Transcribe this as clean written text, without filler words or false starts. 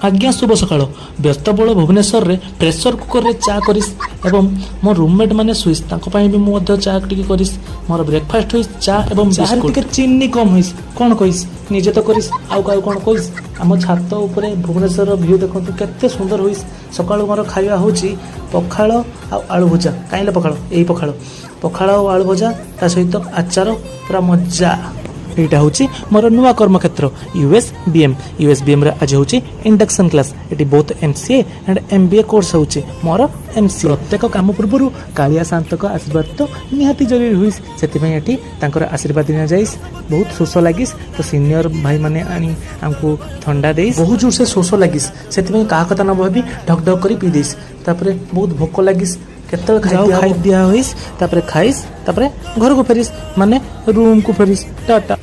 ଆଜ୍ଞା, ଶୁଭ ସକାଳ। ବ୍ୟସ୍ତବହୁଳ ଭୁବନେଶ୍ୱରରେ ପ୍ରେସର କୁକରରେ ଚା କରିସ୍ ଏବଂ ମୋ ରୁମମେଟ୍ ମାନେ ସୁଇସ୍, ତାଙ୍କ ପାଇଁ ବି ମୁଁ ମଧ୍ୟ ଚା ଟିକେ କରିସ୍। ମୋର ବ୍ରେକଫାଷ୍ଟ ହୋଇସ୍ ଚା ଏବଂ ଚାରେ ଟିକେ ଚିନି କମ୍ ହୋଇସ୍। କ'ଣ କହିସ୍? ନିଜେ ତ କରିସ୍, ଆଉ କାହାକୁ କ'ଣ କହିସ୍? ଆମ ଛାତ ଉପରେ ଭୁବନେଶ୍ୱରର ଭ୍ୟୁ ଦେଖନ୍ତୁ, କେତେ ସୁନ୍ଦର ହୋଇସ୍। ସକାଳୁ ମୋର ଖାଇବା ହେଉଛି ପଖାଳ ଆଉ ଆଳୁ ଭଜା। କାହିଁଲେ ପଖାଳ? ଏଇ ପଖାଳ, ପଖାଳ ଆଉ ଆଳୁ ଭଜା, ତା ସହିତ ଆଚାର, ପୁରା ମଜା। ଏଇଟା ହେଉଛି ମୋର ନୂଆ କର୍ମକ୍ଷେତ୍ର ୟୁଏସ୍ ବି ଏମ୍। ୟୁଏସ୍ ବି ଏମ୍ରେ ଆଜି ହେଉଛି ଇଣ୍ଡକ୍ସନ୍ କ୍ଲାସ୍। ଏଠି ବହୁତ MCA and MBA course ହେଉଛି। ମୋର ଏମ୍ ସି। ପ୍ରତ୍ୟେକ କାମ ପୂର୍ବରୁ କାଳିଆ ସାଆନ୍ତଙ୍କ ଆଶୀର୍ବାଦ ତ ନିହାତି ଜରୁରୀ ହୁଇସ୍। ସେଥିପାଇଁ ଏଠି ତାଙ୍କର ଆଶୀର୍ବାଦ ନିଆଯାଇସ୍। ବହୁତ ଶୋଷ ଲାଗିସ୍ ତ ସିନିୟର ଭାଇମାନେ ଆଣି ଆମକୁ ଥଣ୍ଡା ଦେଇ। ବହୁତ ଜୋରସେ ଶୋଷ ଲାଗିସ୍, ସେଥିପାଇଁ କାହା କଥା ନ ଭାବି ଢକ୍ ଢକ୍ କରି ପିଇ ଦେଇସ୍। ତାପରେ ବହୁତ ଭୋକ ଲାଗିସ୍। କେତେବେଳେ ଖାଇ ଖାଇ ଦିଆ ହୋଇସ୍, ତାପରେ ଖାଇସ୍, ତାପରେ ଘରକୁ ଫେରିସ୍, ମାନେ ରୁମ୍କୁ ଫେରିସ୍। ଟାଟା।